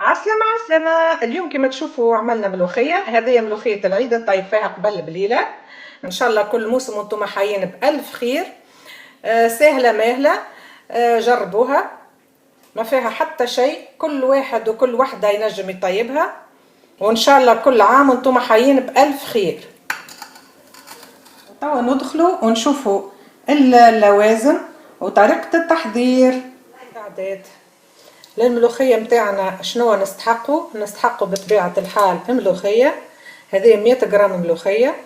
عسلامة عسلامة. اليوم كما تشوفوا عملنا ملوخية، هذه ملوخية العيد طيب فيها قبل بليلة. إن شاء الله كل موسم وانتم حيين بألف خير. سهلة ماهلة، جربوها، ما فيها حتى شيء، كل واحد وكل وحدة ينجم يطيبها، وإن شاء الله كل عام وانتم حيين بألف خير. توا ندخلوا ونشوفوا اللوازم وطريقة التحضير. الإعداد للملوخية متاعنا شنو نستحقوا؟ نستحقوا بطبيعة الحال ملوخية، هذه 100 غرام ملوخية،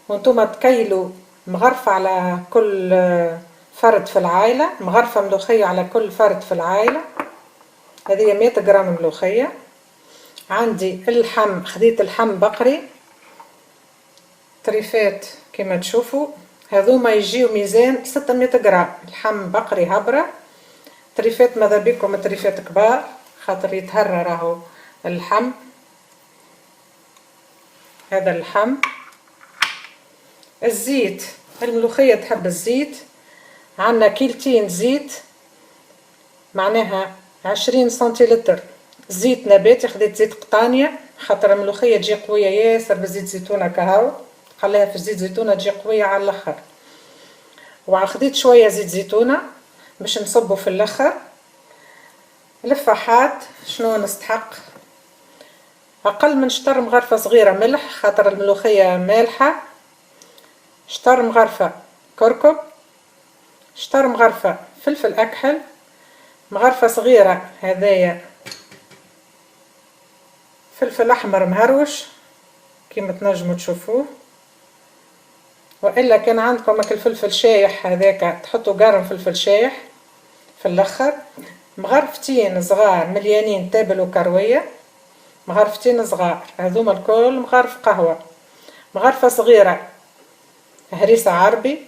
وانتم تكيلوا مغرفة على كل فرد في العائلة، مغرفة ملوخية على كل فرد في العائلة. هذه 100 غرام ملوخية. عندي اللحم، خديت اللحم بقري طريفات كما تشوفوا، هذوما يجيو ميزان 600 غرام، لحم بقري هبرة طريفات، ماذا بيكم طريفات كبار خاطر يتهرى راهو اللحم. هذا اللحم. الزيت، الملوخية تحب الزيت، عندنا كيلتين زيت، معناها 20 سنتيلتر زيت نباتي، خديت زيت قطانية خاطر الملوخية تجي قوية ياسر بزيت زيتونة كهو، خليها في زيت زيتونة تجي قوية على الاخر. وخديت شوية زيت زيتونة باش نصبو في الاخر. الفاحات شنو نستحق؟ اقل من شطر مغرفة صغيرة ملح خاطر الملوخية مالحة، شطر مغرفة كركم، شطر مغرفة فلفل اكحل، مغرفة صغيرة هذايا فلفل احمر مهروش كيما تنجموا تشوفوه، والا كان عندكم هاك الفلفل شايح هذاك تحطوا قرن فلفل شايح في الاخر. مغرفتين صغار مليانين تابل وكروية، مغرفتين صغار هذوما الكل مغرف قهوة، مغرفة صغيرة هريسة عربي،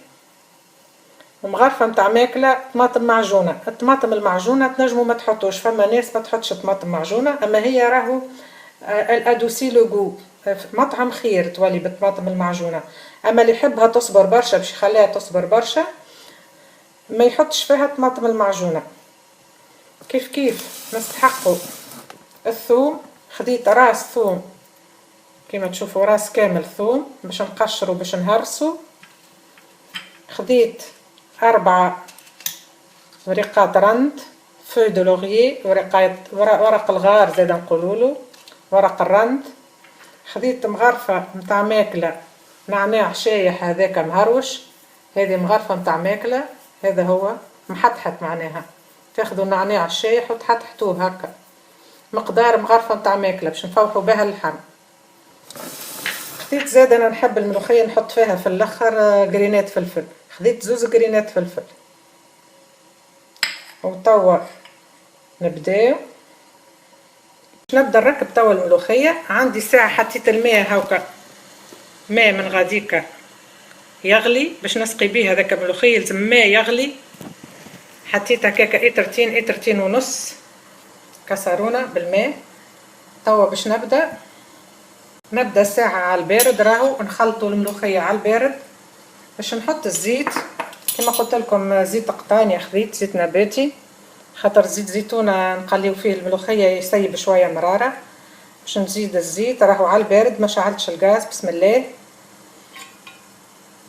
ومغرفة متاع ماكلة طماطم معجونة. الطماطم المعجونة تنجموا ما تحطوش، فما ناس ما تحطش طماطم معجونة، اما هي راهو elle adoucit le goût، مطعم خير تولي بالطماطم المعجونة. اما اللي يحبها تصبر برشا باش يخليها تصبر برشا ما يحطش فيها الطماطم المعجونة. كيف كيف نستحقوا الثوم، خديت راس ثوم كيما تشوفوا، راس كامل ثوم باش نقشرو باش نهرسو. خديت 4 ورقات رند، feuilles de laurier، ورقات ورق الغار زاد نقولولو ورق الرند. خديت مغرفة متاع ماكلة نعناع شايح هذاك مهروش، هذه مغرفة متاع ماكلة، هذا هو محتحت، معناها تاخذوا النعناع الشايح وتحتحتوه هكا، مقدار مغرفة متاع ماكلة باش نفوحوا بها اللحم. خديت زاد، انا نحب الملوخية نحط فيها في الاخر قرينات فلفل، خديت 2 قرينات فلفل. وتوا نبداو، نبدا نركب توا الملوخية. عندي ساعة حطيت الماء هاكا، ماء من غاديكا يغلي باش نسقي بيه هذاك الملوخية، لازم ماء يغلي. حطيت هكاكا إترتين، إترتين ونص كسرونة بالماء. توا باش نبدا ساعة على البارد، راهو نخلطوا الملوخية على البارد باش نحط الزيت. كما قلت لكم زيت قطاني، خذيت زيت نباتي خاطر زيت زيتونة نقليو فيه الملوخية يسيب شوية مرارة. باش نزيد الزيت راهو على البارد، ما شعلتش الغاز، بسم الله.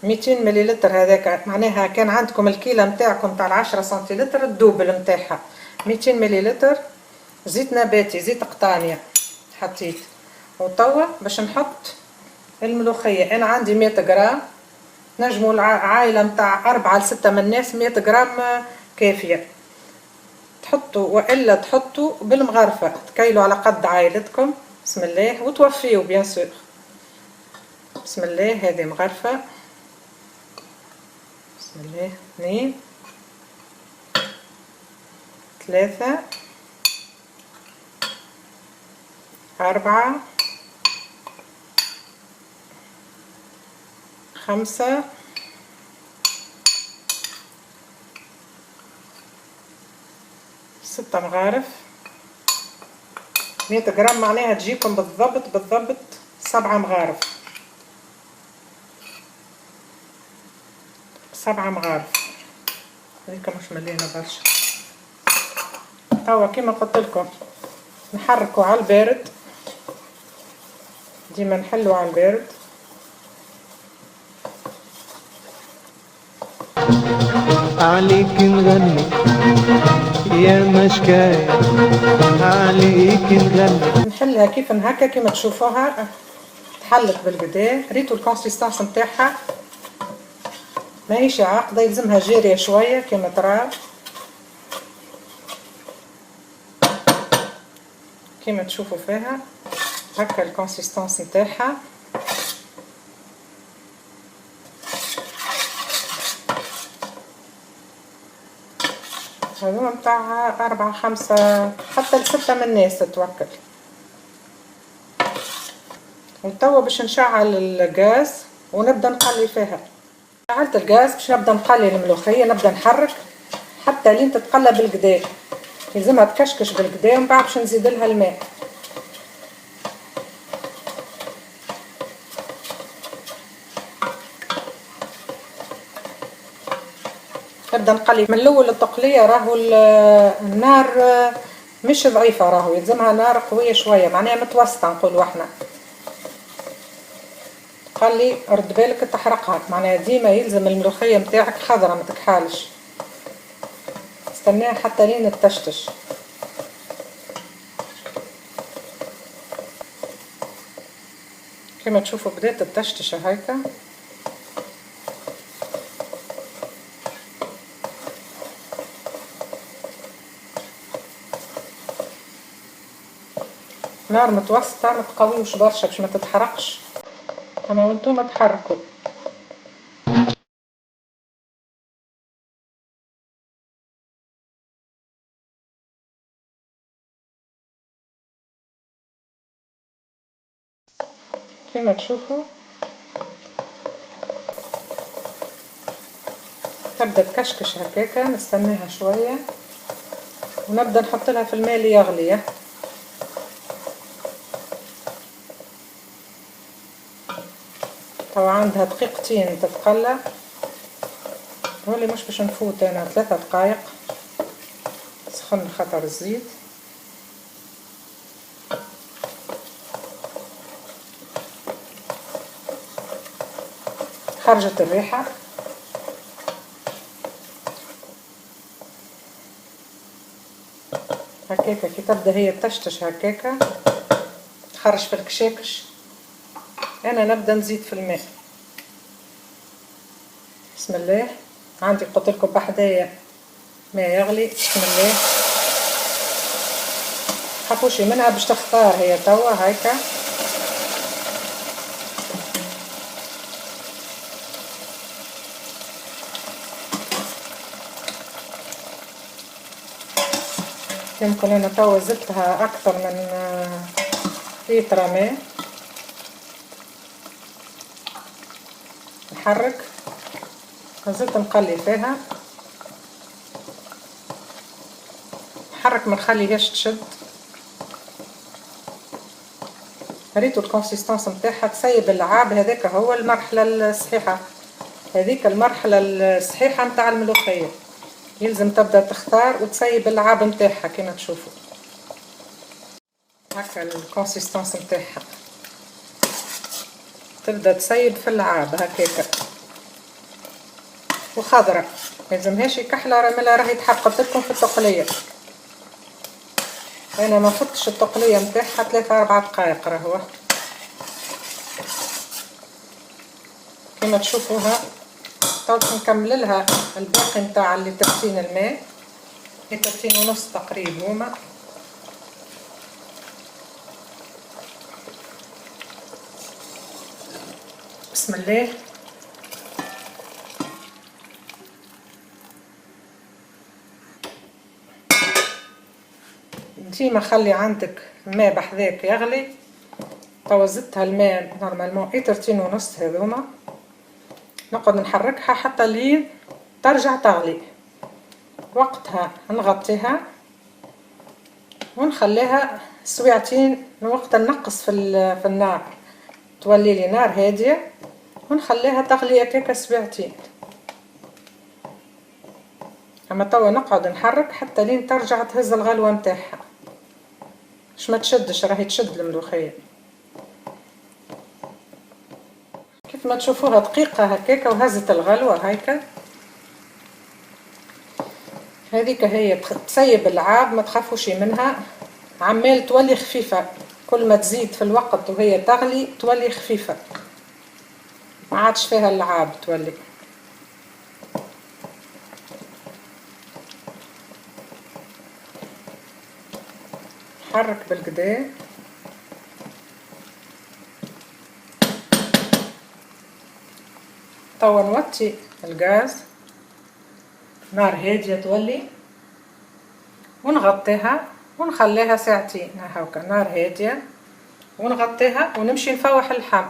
200 مليلتر هذاك، معناها كان عندكم الكيلة متاعكم تاع 10 سنتيلتر ال double متاعها، 200 مليلتر زيت نباتي زيت قطانية حطيت. وتوا باش نحط الملوخية، أنا عندي 100 غرام، نجموا العائلة متاع 4 ل6 من الناس 100 غرام كافية. تحطوا وإلا تحطوا بالمغرفة، تكيلوا على قد عائلتكم، بسم الله، وتوفيوا bien sûr. بسم الله، هذه مغرفة، بسم الله، 2 3 4 5 6 مغارف. 100 غرام معناها تجيكم بالضبط بالضبط 7 مغارف، 7 مغارف. هذيك مش مليانة برشا. توا كيما قلت لكم نحركو على البارد، ديما نحلو على البارد. عليك نغني يا مشكاية، عليك نغني. نحلها كيف هكا كيما تشوفوها تحلت بالقدا. ريتو ال consistance نتاعها ماهيش عاقده، يلزمها جارية شوية كيما ترى، كيما تشوفوا فيها هكا ال consistance نتاعها. هذوما متاع 4 5 حتى ل6 من الناس تتوكل. وتوا باش نشعل الغاز ونبدا نقلي فيها. شعلت الغاز باش نبدا نقلي الملوخية، نبدا نحرك حتى لين تتقلى بالقدا، يلزمها تكشكش بالقدا، ومن بعد باش نزيد لها الماء. نبدا نقلي من الاول التقليه، راهو النار مش ضعيفة، راهو يلزمها نار قوية شوية، معناها متوسطه نقولوا احنا. قلي رد بالك تحرقها، معناها ديما يلزم الملوخية نتاعك خضرة ما تكحالش، استناها حتى لين تشتش. كما تشوفوا بدات تشتش هيكا. نار متوسطة، ما تقويوش برشا باش ما تتحرقش، اما وانتم تحركوا. كما تشوفوا تبدا تكشكش هكاكا، نستناها شوية ونبدا نحط لها في الماء اللي يغلي. توا عندها دقيقتين تتقلى، هولي مش باش نفوت انا 3 دقايق. سخن خطر الزيت. خرجت الريحة. هكاكا كي تبدا هي تشتش هكاكا تخرج في الكشاكش، انا نبدا نزيد في الماء. بسم الله. عندي قلت لكم بحدايا ماء يغلي. بسم الله. خافوشي منها باش تختار هي توا هيكا. يمكن انا توا زدتها اكثر من لتر ماء. نحرك، نزلت نقلي فيها، نحرك ما نخليهاش تشد. ريتو ال consistance نتاعها تسيب اللعاب، هذاك هو المرحلة الصحيحة، هذيك المرحلة الصحيحة نتاع الملوخية. يلزم تبدا تختار وتسيب اللعاب نتاعها كما تشوفوا هكا ال consistance نتاعها تبدا تسيب في اللعاب هكاكا وخضره، ما يلزمهاش كحلة راه راهي تحرقت لكم في التقليه. انا ما فتش التقليه نتاعها 3 4 دقائق راهو كما تشوفوها. تو نكمل لها الباقي نتاع اللي ترتين الماء، لترتين ونص تقريبا هما. بسم الله. ديما خلي عندك الماء بحذاك يغلي. توا زدتها الماء normalement لترتين ونص هذوما. نقعد نحركها حتى لين ترجع تغلي، وقتها نغطيها ونخليها سويعتين. وقت نقص في النار تولي لي نار هادية ونخليها تغلي هكاكا سويعتين. اما توا نقعد نحرك حتى لين ترجع تهز الغلوه نتاعها. باش ما تشدش، راهي تشد الملوخية. كيف ما تشوفوها دقيقة هكاكا وهزت الغلوة هيكا، هذيك هي تسيب العاب، ما تخافوش منها، عمال تولي خفيفة. كل ما تزيد في الوقت وهي تغلي تولي خفيفة، ما عادش فيها اللعاب تولي. حرك بالقدا. توا نوطي الغاز، نار هادية تولي، ونغطيها ونخليها ساعتين هاكا، نار هادية ونغطيها ونمشي نفوح اللحم.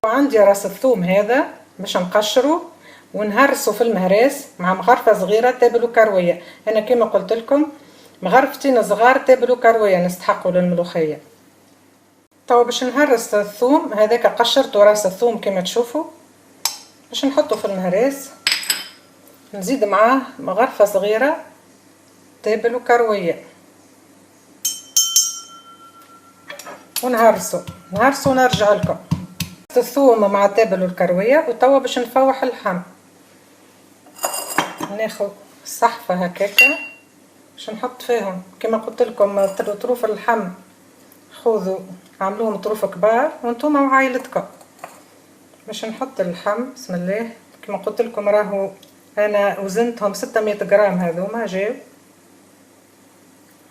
وعندي راس الثوم هذا باش نقشره ونهرسه في المهراس مع مغرفة صغيرة تابل وكروية. أنا كما قلت لكم مغرفتين صغار تابل وكروية نستحقوا للملوخية. توا باش نهرس الثوم هذاك قشرته راس الثوم كما تشوفوا، باش نحطه في المهراس، نزيد معاه مغرفة صغيرة تابل وكروية ونهرسو، نهرسو ونرجع لكم. الثوم مع التابل والكروية. وتوا باش نفوح اللحم، ناخذ صحفة هكاكا باش نحط فيهم كما قلت لكم طروف اللحم، خذوا عملوهم طروف كبار وانتم وعائلتكم. باش نحط اللحم، بسم الله. كما قلت لكم راهو انا وزنتهم 600 غرام،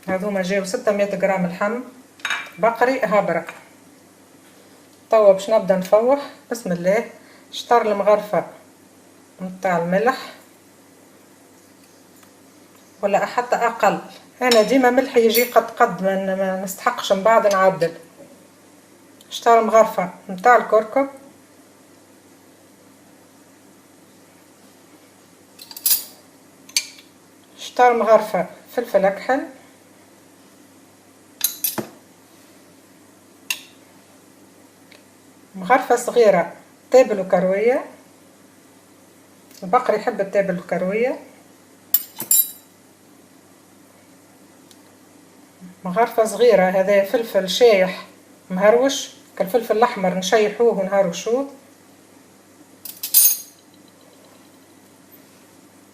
هذوما جاو 600 غرام لحم بقري هبرة. توا باش نبدا نفوح، بسم الله. شطر المغرفة نتاع الملح ولا حتى اقل، انا ديما ملح يجي قد قد، ما نستحقش من بعد نعدل. شطر مغرفة نتاع الكركم، شطر مغرفة فلفل اكحل، مغرفة صغيرة تابل وكروية، البقر يحب التابل والكروية، مغرفة صغيرة هذا فلفل شايح مهروش كالفلفل الأحمر نشيحوه ونهروشوه،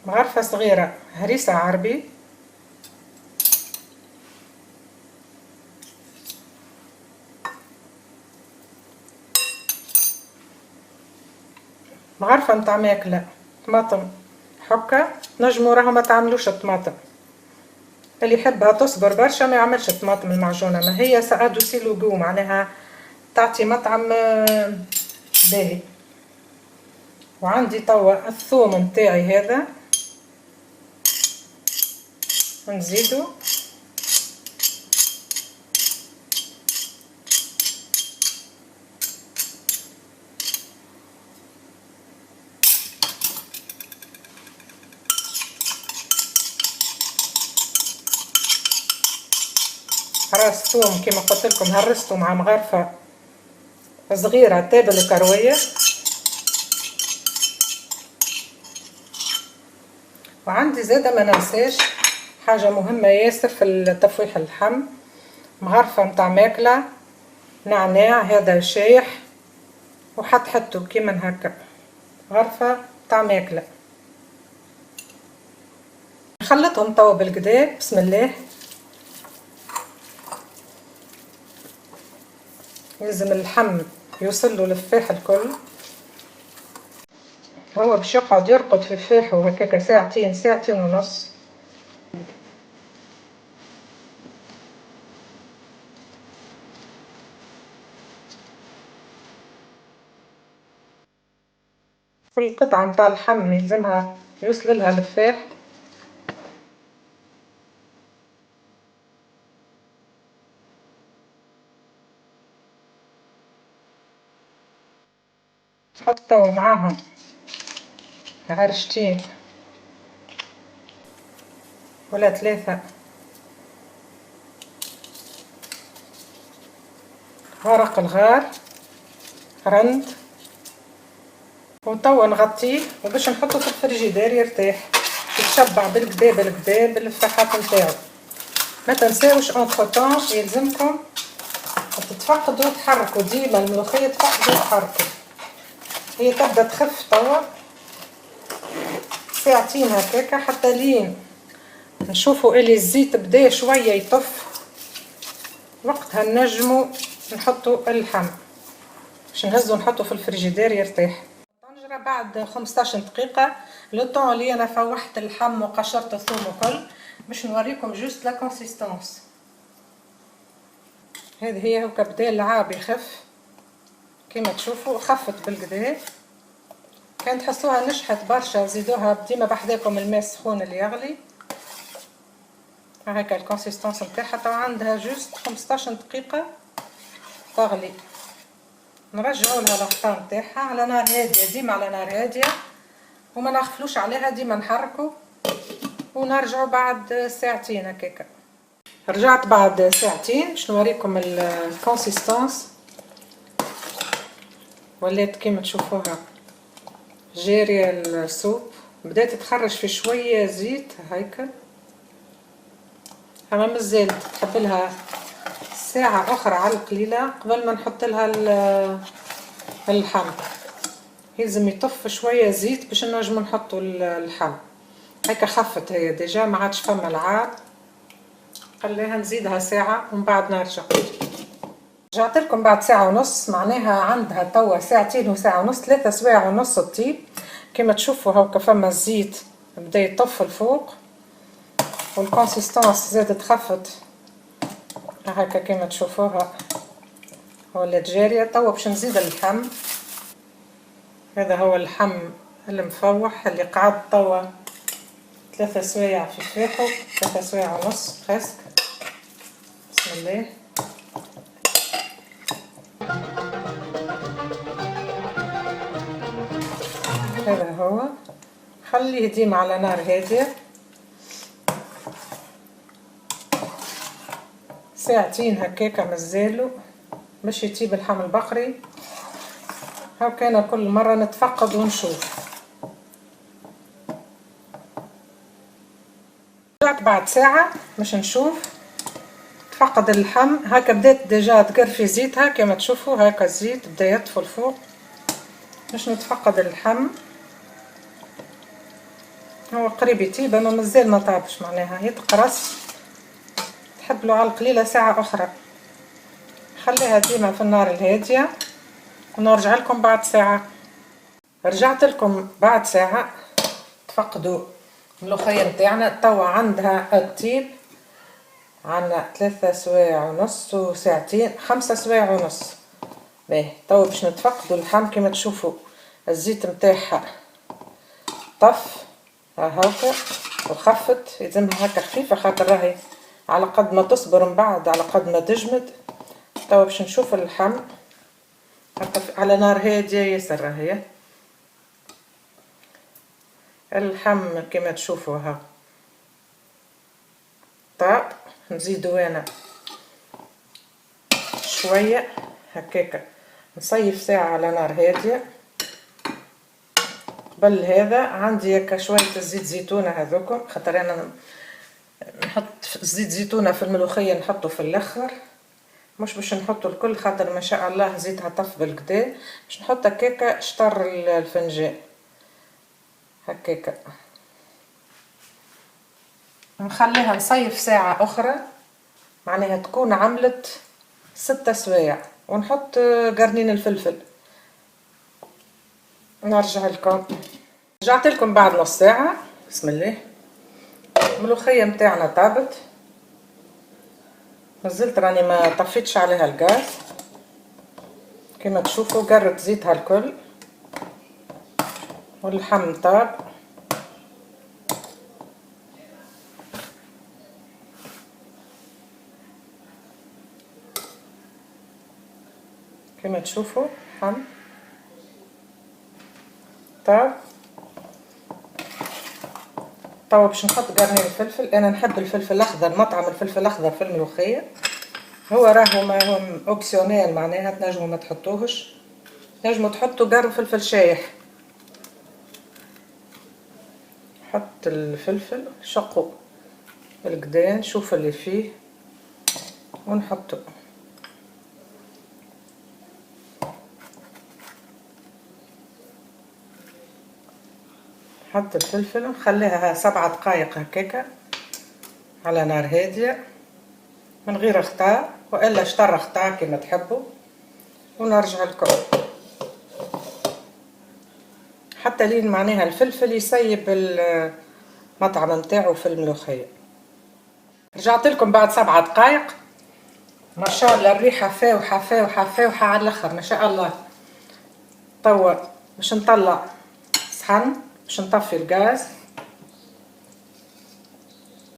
مغرفة صغيرة هريسة عربي، مغرفة متاع ماكلة طماطم حكة، نجمو راهو ما تعملوش الطماطم، اللي يحبها تصبر برشا ما يعملش الطماطم المعجونة، ما هي ça adoucit le goût، معناها تعطي مطعم باهي. وعندي توا الثوم متاعي هذا نزيدو، راس ثوم كما قلت لكم هرسته مع مغرفة صغيرة تابل وكروية. وعندي زادة ما ننساش حاجة مهمة ياسر في تفويح اللحم، مغرفة متاع ماكلة نعناع هذا شايح وحطحته كيما هكا، غرفة متاع ماكلة. نخلطهم توا بالقدا، بسم الله. لازم اللحم يوصل له الفاح الكل، هو باش يقعد يرقد في فاحه هكاكا ساعتين، ساعتين ونص. كل قطعة متاع اللحم يلزمها يوصل لها الفاح. نحطو معاهم عرشتين ولا 3 ورق الغار رند، وتوا نغطيه وباش نحطه في الفريجيدير يرتاح، يتشبع بالكدا بالكدا بالفاحات نتاعو. ما تنساوش entre-temps يلزمكم تتفقدوا تحركوا ديما الملوخية، تفقدوا تحركوا. هي تبدا تخف توا ساعتين هكاكا حتى لين نشوفوا اللي الزيت بدا شوية يطف، وقتها نجمو نحطوا اللحم باش نهزو نحطو في الفريجيدير يرتاح. الطنجره بعد 15 دقيقة le temps اللي انا فوحت اللحم وقشرت الثوم وكل، باش نوريكم juste la consistance. هذه هي، هكا بدا اللعاب يخف كما تشوفوا، خفت بالقدا. كان تحسوها نشحت برشا زيدوها ديما بحذاكم الماء السخون اللي يغلي. هكا ال consistance نتاعها تو عندها juste 15 دقيقة تغلي. نرجعوا لها الغطاء نتاعها على نار هادية، ديما على نار هادية وما نغفلوش عليها، ديما نحركو ونرجعوا بعد ساعتين هكاكا. رجعت بعد ساعتين باش نوريكم ال consistance، ولات كيما تشوفوها جارية ال soupe، بدات تخرج في شوية زيت هيك، اما مازالت تحب لها ساعة أخرى على القليلة قبل ما نحط لها اللحم. يلزم يطف شوية زيت باش نجمو نحطو اللحم. هيك خفت هي déjà، ما عادش فما لعاب، خليها نزيدها ساعة ومن بعد نرجع. رجعت لكم بعد ساعة ونص، معناها عندها توا ساعتين وساعة ونص، 3 سوايع ونص تطيب. كما تشوفوا هاكا فما الزيت بدا يطف الفوق وال consistance زادت خفت هكا كما تشوفوها ولات جارية. توا باش نزيد اللحم، هذا هو اللحم المفوح اللي قعد توا 3 سوايع في فاحو، 3 سوايع ونص presque. بسم الله. هذا هو، خليه ديما على نار هادية ساعتين هكاكا مازالو باش يطيب اللحم البقري. هاكا انا كل مرة نتفقد ونشوف. رجعت بعد ساعة باش نشوف تفقد اللحم. هكا بدات déjà تقر في زيتها كما تشوفوا، هكا الزيت بدا يطفو الفوق. باش نتفقد اللحم، هو قريب يطيب اما مازال ما طابش، معناها يتقرص، تحب له على القليلة ساعة اخرى. خليها ديما في النار الهادية ونرجع لكم بعد ساعة. رجعت لكم بعد ساعة، تفقدوا الملوخية نتاعنا توا عندها الطيب، عندنا 3 سوايع ونص وساعتين، 5 سوايع ونص. باهي توا باش نتفقدوا اللحم كما تشوفوا الزيت نتاعها طف هاكا وخفت، يلزمها هكا خفيفة خاطر راهي على قد ما تصبر من بعد على قد ما تجمد. توا باش نشوف اللحم هكا على نار هادية ياسر، راهي اللحم كما تشوفوا ها طاب. نزيدو انا شوية هكاكا، نصيف ساعة على نار هادية. قبل هذا عندي هكا شوية زيت زيتونه هذوكم، خاطر انا نحط زيت زيتونه في الملوخية نحطه في الاخر، مش باش نحطه الكل خاطر ما شاء الله زيتها طف بالكدا. باش نحط هكاكا شطر الفنجان هكاكا، نخليها نصيف ساعة أخرى، معناها تكون عملت 6 سوايع، ونحط قرنين الفلفل. نرجع لكم، رجعت لكم بعد نص ساعة. بسم الله. الملوخية متاعنا طابت، مازلت راني ما طفيتش عليها الغاز. كما تشوفوا قرت زيتها الكل واللحم طاب. كما تشوفوا اللحم طاب. توا باش نحط قرنين الفلفل. انا نحب الفلفل الاخضر، مطعم الفلفل الاخضر في الملوخية. هو راهو ما هو optionnel، معناها تنجموا ما تحطوهش، تنجموا تحطوا قرن فلفل شايح. حط الفلفل شقو بالكدا، نشوف اللي فيه ونحطه. نحط الفلفل، نخليها 7 دقائق هكاكا على نار هادية من غير غطاء، والا شطر غطاء كما تحبوا، ونرجع لكم حتى لين معناها الفلفل يسيب المطعم نتاعو في الملوخية. رجعت لكم بعد 7 دقائق، ما شاء الله الريحة فاوحة فاوحة فاوحة على الاخر ما شاء الله. توا باش نطلع صحن، باش نطفي الغاز،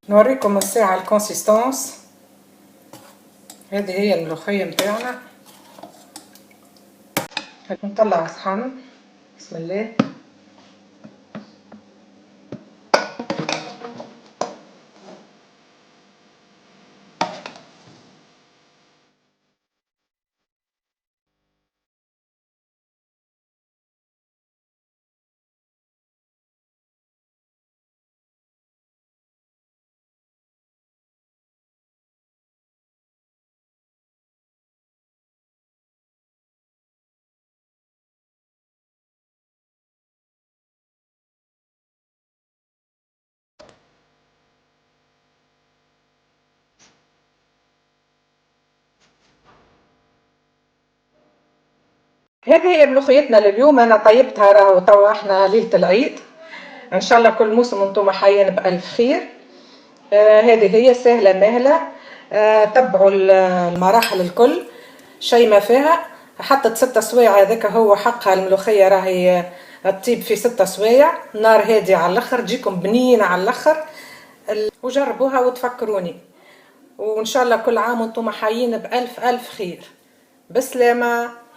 نوريكم الساعة ال consistance. هذه هي الملوخية متاعنا. نطلع صحن، بسم الله. هذه هي ملوخيتنا لليوم، أنا طيبتها راهو توا احنا ليلة العيد، إن شاء الله كل موسم وانتم حيين بألف خير. هذه هي سهلة ماهلة، تبعوا المراحل الكل، شي ما فيها. حطت 6 سوايع، هذاك هو حقها الملوخية، راهي تطيب في 6 سوايع، نار هادية على الآخر، تجيكم بنينة على الآخر. وجربوها وتفكروني، وإن شاء الله كل عام وانتم حيين بألف ألف خير. بسلامة.